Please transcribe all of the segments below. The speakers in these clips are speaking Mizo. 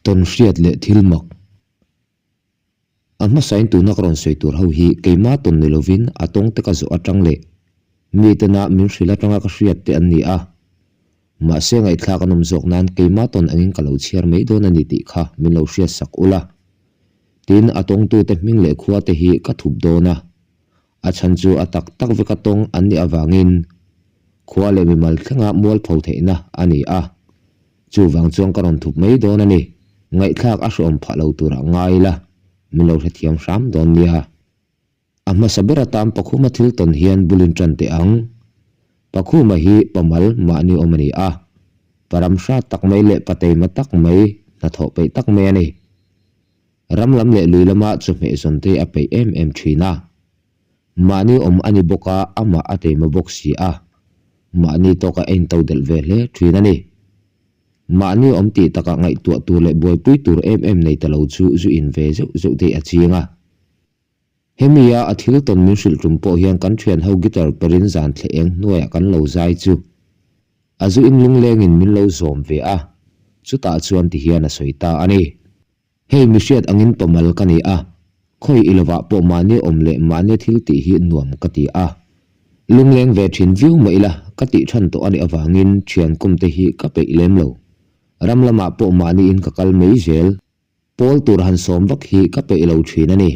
Tawnhriat leh thil mak. A hmasain tuna ka rawn sawi tur ho hi keimah tawn ni lovin a tawngte ka zawh atang leh mitena min hrilh atanga ka hriat te an ni a. Mahse ngaihthlak an awm zawk nan keimah tawn angin ka lo chhiar mai dawn a ni tih kha min lo hriat sak ula. Tin, a tawngtute hming leh khua te hi ka thup dawn a. A chhan chu a tak tak veka tawng an nih avangin khua leh mimal thlenga mualpho theihna a ni a. Chuvang chuan ka rawn thup mai dawn a ni. Ngaihthlak a hreawm phah lo turah ngai ila, min lo hrethiam hram dawn nia. A hmasa ber atan Pakhuma thil tawn hian bulin tan teh ang. Pakhuma hi pamal mahni awm a ni a. Param hrat tak mai leh pateima tak mai, hnathawh peih tak mai a ni. Ram lam leh lui lama chawhmeh zawn te a peih em em thin a. Mahni awm a ni bawk a, amah a teima bawk si a. Mahni tawka a into delh ve hle thin a ni. Mahni awm tih takah ngaihtuah tur leh buaipui tur em em nei ta lo chu zu in ve zeuh zeuh te a ching a. Hemi a a thil tawn min hrilh tum pawh hian kan thian ho guitar perin zan thleh eng hnuaiah kan lo zai chu a zu in lunglengin min lo zawm ve a, chutah chuan tihian a sawi ta a ni. Hei mi hriat angin pamal ka ni a, khawi i lovah pawh mahni awm leh mahni thil tih hi nuam ka ti a. Lungleng ve thin viau mah ila ka tih than tawh a nih avangin thian kum te hi ka peih lem lo. Ram lamah pawh mahniin ka kal mai zel. Pawl tur han sawm vak hi ka peih lo thin a ni.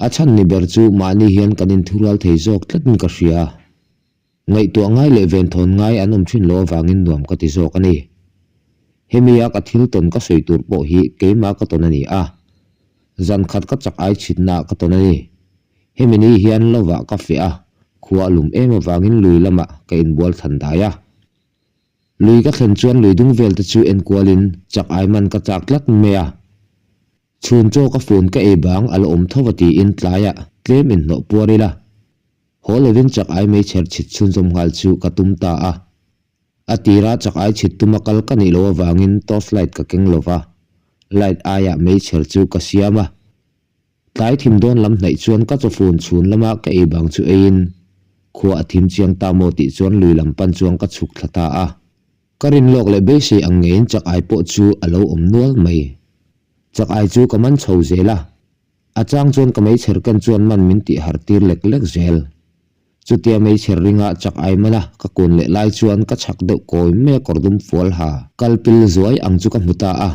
A chhan ni ber chu mahni hian kan inthurual thei zawk tlatin ka hria. Ngaihtuah ngai leh venthawn ngai an awm thin lo avangin nuam ka ti zawk a ni. Hemi a ka thil tawn ka sawi tur pawh hi keimah ka tawn a ni a. Zan khat ka chak ai chhitnaah ka tawn a ni. Hemi ni hian lovah ka feh a, khua a lum em avangin lui lamah ka inbual thlan dai a. Lui ka thlen chuan lui dung vel te chu enkualin chak ai man ka chak tlat mai a. Chhun chaw ka phone ka ei bang a la awm tho va tiin tlaiah tlem inhnawh puar ila. Haw lovin chak ai mei chher chhit chhunzawm nghal chu ka tum ta a. A tira chak ai chhit tuma kal ka nih loh avangin torch light ka keng lo va, light aiah mei chher chu ka siam a. Tlai thim dawn lam hnaih chuan ka chaw phone chhun lama ka ei bang chu eiin khua a thim chiang ta maw tih chuan lui lam pan chuan ka chhuk thla ta a. Ka rin lawk leh beisei ang ngeiin chak ai pawh chu a lo awm nual mai. Chak ai chu ka man chho zel a, a chang chuan ka meichher ken chuan man min tih har tir lek lek zel. Chutia meichher ringa chak ai man a ka kun leh lai chuan ka chhak deuh kawi mai a kawr dum fual ha kal pil zuai ang chu ka hmu ta a.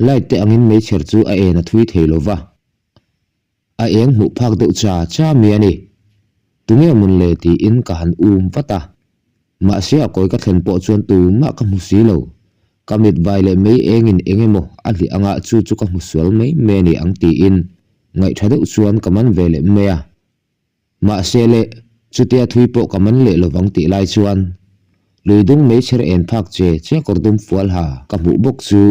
Light te angin meichher chu a en a thui thei lo va. A eng hmuh phak deuh cha cha mi a ni. Tunge mun le tiin ka han um vat a. Mahse a kawi ka thlen pawh chuan tumah ka hmu si lo. Ka mit vai leh mei engin eng emaw a hlih anga chu chu ka hmu sual mai mai a ni ang tiin ngaihṭha deuh chuan ka man ve leh mai a. Mahse le, chutia thui pawh ka man leh lovang tih lai chuan lui dung meichher en phak che che kawr dum fual ha ka hmuh bawk chu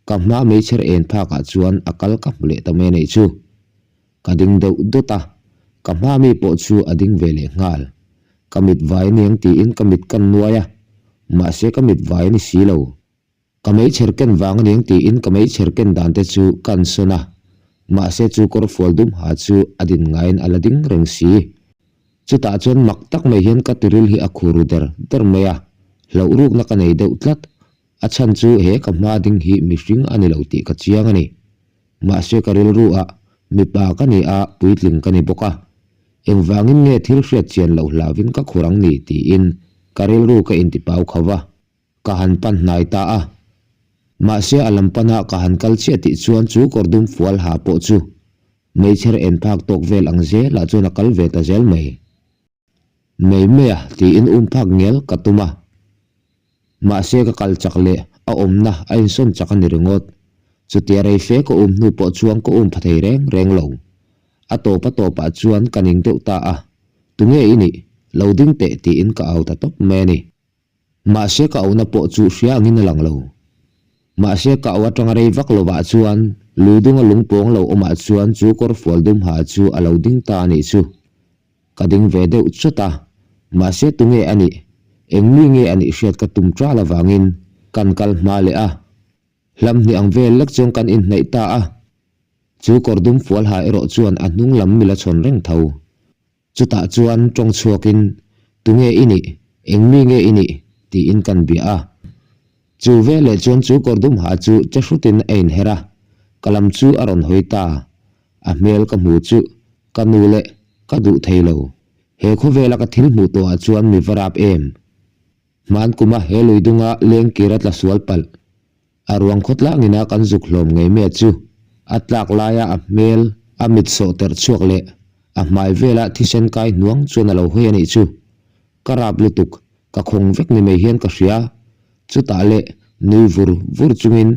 ka hma meichher en phakah chuan a kal ka hmu leh ta mai a neih chu. Ka ding deuh dawt a, ka hma mi pawh chu a ding ve leh nghal. Ka mit vai aniang tiin ka mit kan nuai a, mahse ka mit vai a ni si lo. Ka meichher ken vang aniang tiin ka meichher ken dan te chu ka an sawn a, mahse chu kawr fual dum ha chu a din ngaiin a la ding reng si. Chutah chuan mak tak mai hian ka tiril hi a khur ru der der mai a, hlauh rukna ka nei deuh tlat. A chhan chu he ka hma ding hi mihring a ni lo tih ka chiang a ni. Mahse ka rilru ah mipa ka ni a, puitling ka ni bawk a. Engvangin nge thil hriat chian loh hlauvin ka khur ang ni tiin ka rilru ka intipau kho va. Ka han pan hnai ta a. Mahse a lam pana ka han kal chiah tih chuan chu kawr dum fual ha pawh chu meichher en phak tawk vel ang zelah chuan a kal ve ta zel mai. Mei mai a tiin um phak ngial ka tum a. Mahse ka kal chak leh a awmna a insawn chak a ni ringawt. Chutia rei fe ka um hnu pawh chuan ka um pha thei reng reng lo. A tawp a tawpah chuan ka ning deuh ta a. Tunge i nih? Lo ding teh tiin ka au ta tawp mai a ni. Mahse ka auhna pawh chu hria angin a lang lo. Mahse ka auh atanga rei vak lovah chuan lui dunga lungpawng lo awmah chuan chu kawr fual dum ha chu a lo ding ta a nih chu. Ka ding ve deuh chawt a, mahse tunge a nih, eng mi nge a nih hriat ka tum ṭal avangin kan kal hma leh a. Hlam hnih ang vel lek chuan kan inhnaih ta a. Chu kawr dum fual ha erawh chuan a hnung lam mi la chhawn reng tho. Chutah chuan tawng chhuakin, Tunge i nih? Eng mi nge i nih? tiin kan bia a. Chu veleh chuan chu kawr dum ha chu che hrutin a inher a, ka lam chu a rawn hawi ta. A hmel ka hmu chu ka nu leh ka duh thei lo. He khawvela ka thil hmuh tawhah chuan mi va rap em? Hman kuma he lui dunga lengkir a tla sual palh. A ruang khawtlangina kan zuk hlawm ngei mai chu a tlak laia a hmel a mit sawh terh chhuak leh a hmai vela thisen kai hnuang chuan a lo hawi a nih chu. Ka rap lutuk, ka khawng vek ni mai hian ka hria. Chutah leh nui vur vur chungin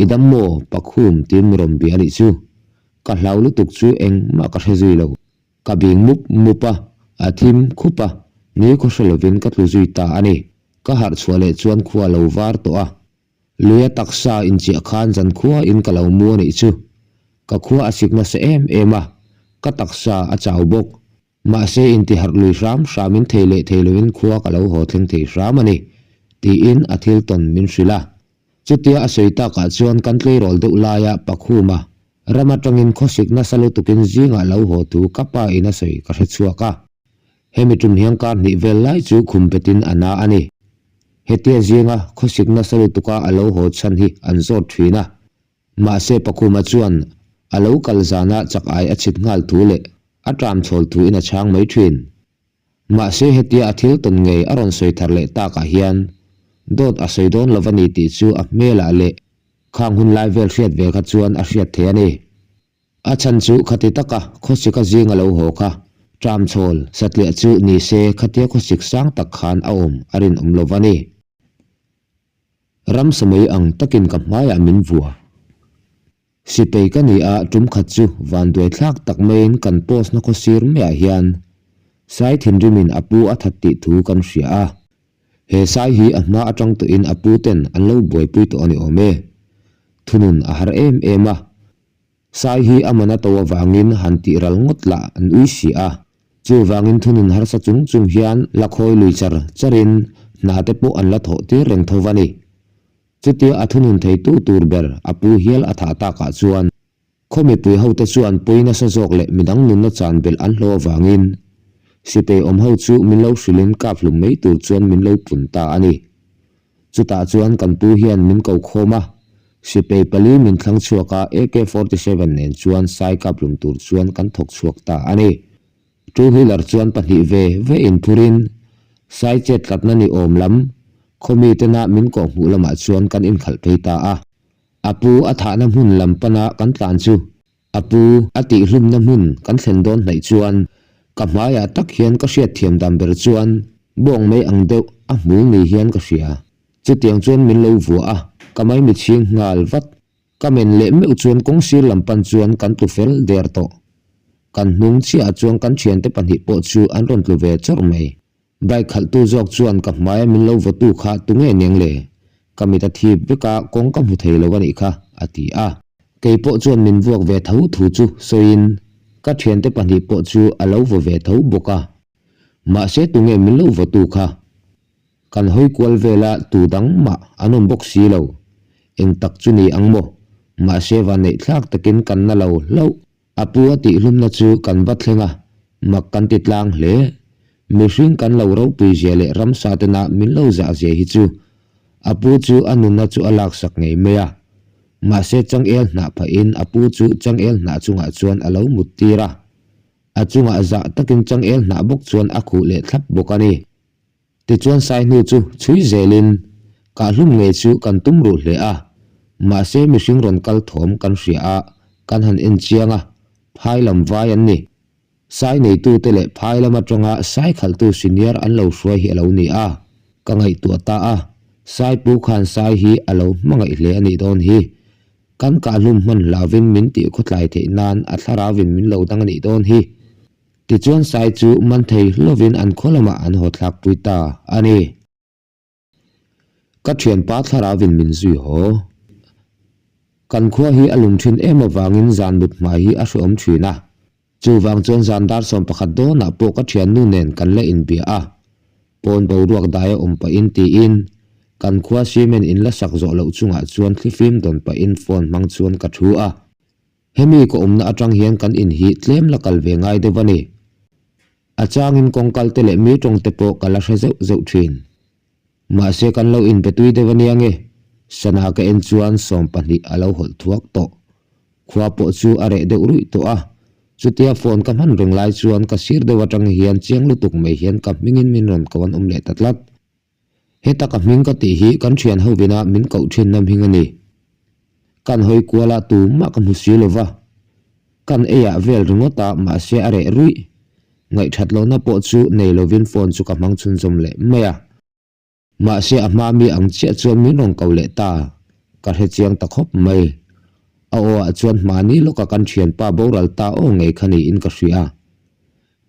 i dam maw Pakhum tiin mi rawn bia a nih chu. Ka hlau lutuk chu engmah ka hre zui lo. Ka bing mup mup a, a thim khup a, ni khaw hre lovin ka tlu zui ta a ni. Ka harh chhuah leh chuan khua a lo var tawh a. Luia taksa inchiah khan zan khua in ka lo mu a nih chu. Ka khua a sik nasa em em a, ka taksa a chau bawk. Mahse intiharh lui hram hramin thei leh thei loin khua ka lo haw thleng thei hram a ni, tiin a thil tawn min hrilh a. Chutia a sawi takah chuan kan tleirawl deuh laia Pakhuma ram atangin khawsik nasa lutukin zingah lo haw thu ka pa in a sawi ka hre chhuak a. Hemi tum hian kar hnih vel lai chu khum petin a na a ni. Hetia zinga khawsik nasa lutuka a lo haw chhan hi an zawt thin a. Mahse Pakhuma chuan a lo kal zana chak ai a chhit nghal thu leh a tram chhawl thu in a chhang mai thin. Mahse hetia a thil tawn ngei a rawn sawi thar leh takah hian dawt a sawi dawn lo a ni tih chu a hmelah leh khang hun lai vel hriat ve kha chuan a hriat thei a ni. A chhan chu khati taka khawsika zing a lo haw kha tram chhawl satliah chu ni se khatia khawsik sang tak khan a awm a rinawm lo va ni. Ramsa mai ang takin ka hmaiah min vua. Sipei ka ni a, tum khat chu vanduai thlak tak maiin kan post na khaw sir maiah hian Sai thinrimin a pu a that tih thu kan hria a. He Sai hi a hma atang tawhin a pu ten an lo buaipui tawh a ni awm e. Thunun a har em em a. Sai hi a man a to avangin han tih ral ngawt lah an ui si a. Chuvangin thunun harsa chung chung hian la khawi lui char charin hna te pawh an la thawh tir reng tho va ni. Chutia a thunun theitu tur ber a pu hial a thah takah chuan khaw mipui hote chuan pui nasa zawk leh midang nunna chan belh an hlawh avangin sipei awm ho chu min lo hrilhin kap hlum mai tur chuan min lo pun ta a ni. Chutah chuan kan pu hian min ko khawm a, sipei pali min thlang chhuak a AK 47 nen chuan sai kap hlum tur chuan kan thawk chhuak ta a ni. Two wheeler chuan pahnih ve ve inphurin sai chet tlatna ni awm lam khaw mitena min kawh hmuh lamah chuan kan inkhalh phei ta a. A pu a thahna hmun lam pana kan tlan chu a pu a tihhlumna hmun kan thlen dawn hnaih chuan ka hmaiah tak hian ka hriatthiam dan ber chuan bawng mai ang deuh a hmul ni hian ka hria. Chutiang chuan min lo vuah a, ka maimichhing nghal vat. Ka men leh meuh chuan kawng sir lam pan chuan kan tlu fel der tawh. Kan hnung chiahah chuan kan thiante pahnih pawh chu an rawn tlu ve chawrh mai. Bike khalhtu zawk chuan ka hmaia min lo vawtu kha tunge niang le? Ka mit a thip vek a, kawng ka hmu thei lo a nih kha, a ti a. Kei pawh chuan min vuak ve tho thu chu sawiin ka thiante pahnih pawh chu a lo vaw ve tho bawk a. Mahse tunge min lo vawtu kha? Kan hawi kual vela tu dang mah an awm bawk si lo. Eng tak chu ni ang maw? Mahse vanneih thlak takin kan na lo hlauh. A pu a tihhlumna chu kan va thleng a, mak kan ti tlang hle. Mihring kan lo ropui zia leh ramsa tena min lo zah zia hi chu a pu chu a nunna chu a laksak ngei mai a. Mahse changel hnah phahin a pu chu changel hnah chungah chuan a lo mut tir a. A chungah zah takin changel hnah bawk chuan a khuh leh thlap bawk a ni. Tichuan sai hnu chu chhui zelin kahhlum ngei chu kan tum ruh hle a, mahse mihring rawn kal thawm kan hria a, kan han en chiang a, phai lam vai an ni. Sai neitute leh phai lam atanga sai khalhtu senior an lo hruai hi a lo ni a, ka ngaihtuah ta a, sai pu khan sai hi a lo hmangaih hle a nih dawn hi. Kan kahhlum hman hlauvin min tih khawtlai theih nan a thlarauvin min lo dang a nih dawn hi. Tichuan sai chu man thei hlovin an khaw lamah an haw thlakpui ta a ni. Ka thianpa thlarauvin min zui haw. Kan khua hi a lum thin em avangin zan mut hmai hi a hreawm thin a. Chuvang chuan zan dar 11 dawnah pawh ka thiannu nen kan la inbia a. Pawn boruak dai a awm pahin tiin kan khua cement in la sak zawh loh chungah chuan thlifim dawn pahin phone hmang chuan ka thu a. Hemi ka awmna atang hian kan in hi tlem la kal ve ngai deuh a ni. A changin kawngkal te leh mi tawng te pawh ka la hre zeuh zeuh thin. Mahse kan lo inbe tui deuh a nia nge. Sana ka en chuan 20 a lo hawlh thuak tawh. Khua pawh chu a reh deuh ruih tawh a. Chutia phone ka hman reng lai chuan ka sir deuh atang hian chiang lutuk mai hian ka hmingin min rawn ko an awm leh ta tlat. Heta ka hming ka tih hi kan thian hovina min koh thinna hming a ni. Kan hawi kuala tumah ka hmu si lo va. Kan eiah vel ringawt a mahse a reh ruih. Ngaihthat lohna pawh chu nei lovin phone chu ka hmang chhunzawm leh mai a. Mahse a hma mi ang chiah chuan min rawn ko leh ta. Ka hre chiang ta khawp mai. A aw ah chuan hmani lawka kan thianpa boral ta aw ngei kha niin ka hria.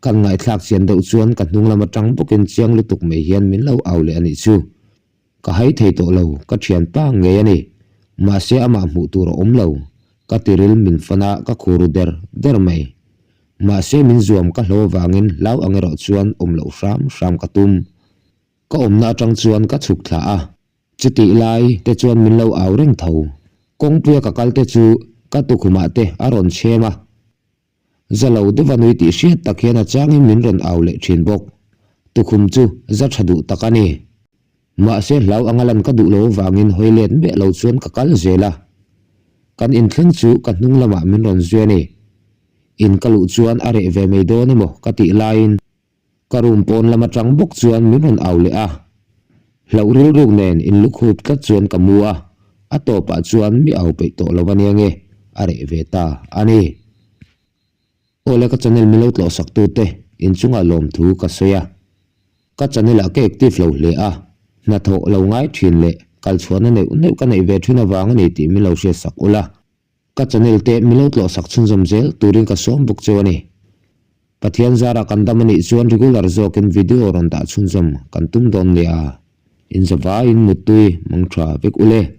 Kan ngaihthlak chian deuh chuan ka hnung lam atang bawkin chiang lutuk mai hian min lo au leh a nih chu. Ka hai thei tawh lo, ka thianpa ngei a ni. Mahse amah hmuh tur a awm lo. Ka tiril min fan a, ka khur ru der der mai. Mahse min zuam ka hlo avangin hlau ang erawh chuan awm loh hram hram ka tum. Ka awmna atang chuan ka chhuk thla a, chutih lai te chuan min lo au reng tho. Kawngpuia ka kal te chu ka tukhumah te a rawn chhem a. Za lo deuh a nui tih hriat tak hian a changin min rawn au leh thin bawk. Tukhum chu za tha duh tak a ni. Mahse hlau anga lan ka duh lo avangin hawi let miah lo chuan ka kal zel a. Kan inthleng chu ka hnung lamah min rawn zui a ni. In ka luh chuan a reh ve mai dawn emaw ka tih laiin Ka room pawn lam atang bawk chuan min rawn au leh a, hlauh rilruk nen in lukhup tlat chuan ka mu a, a tawpah chuan mi au peih tawh lo ania nge a reh ve ta a ni. Awle ka channel min lo tlawh sak tute inchungah lawmthu ka sawi a, ka channel ah ka active lo hle a, hnathawh lo ngai thin leh kalchhuahna neuh neuh ka neih ve thin avang a ni tih min lo hriat sak ula. Ka channel te min lo tlawh sak chhunzawm zel turin ka sawm bawk cheu a ni. Pathian zara kan dam a nih chuan regular zawkin video rawn dah chhunzawm kan tum dawn nia. Inzavaiin muttui mang tha vek ule.